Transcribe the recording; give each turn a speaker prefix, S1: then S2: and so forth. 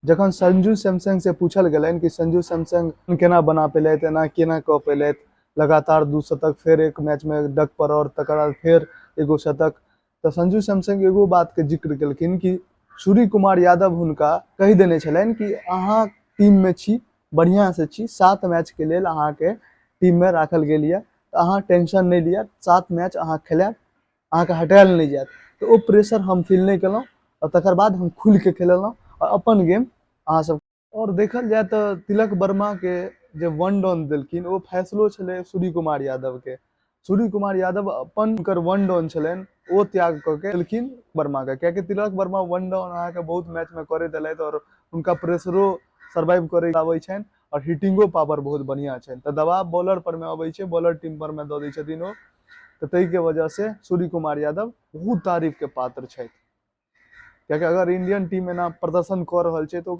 S1: जखन संजू सैमसंग से पूछल गेलनि कि संजू सैमसंग केना बना पेलथि, एना केना कऽ पेलथि, लगातार 2 शतक, फेर एक मैचमे डक पर आओर तकर बाद फेर एगो शतक, तऽ संजू सैमसंग एगो बातके जिक्र केलखिन कि सूर्य कुमार यादव हुनका कहि देने छलनि कि अहाँ टीममे छी, बढ़िआँसँ छी, 7 मैचके लेल अहाँके टीममे राखल गेल यऽ, तऽ अहाँ टेंशन नहि लिअ, 7 मैच अहाँ खेलायब, अहाँके हटायल नहि जायत। तऽ ओ प्रेशर हम फील नहि केलहुँ आओर तकर बाद हम खुलिके खेलेलहुँ आओर अपन गेम अहाँ सब। आओर देखल जाय तऽ तिलक वर्माके जे वन डाउन देलखिन ओ फैसलो छलै सूर्य कुमार यादवके। सूर्य कुमार यादव अपन हुनकर वन डाउन छलनि ओ त्याग कऽ के देलखिन वर्माके, कियाकि तिलक वर्मा वन डाउन अहाँके बहुत मैचमे करैत एलथि आओर हुनका प्रेशरो सर्वाइव करै आबै छनि आओर हिटिंगो पावर बहुत बढ़िआँ छनि। तऽ दबाव बॉलर पर मे अबै छै, बॉलर टीम पर मे दऽ दै छथिन ओ, तऽ ताहिके वजहसँ सूर्य कुमार यादव बहुत तारीफके पात्र छथि, कियाकि अगर इंडियन टीम एना प्रदर्शन कऽ रहल छै तऽ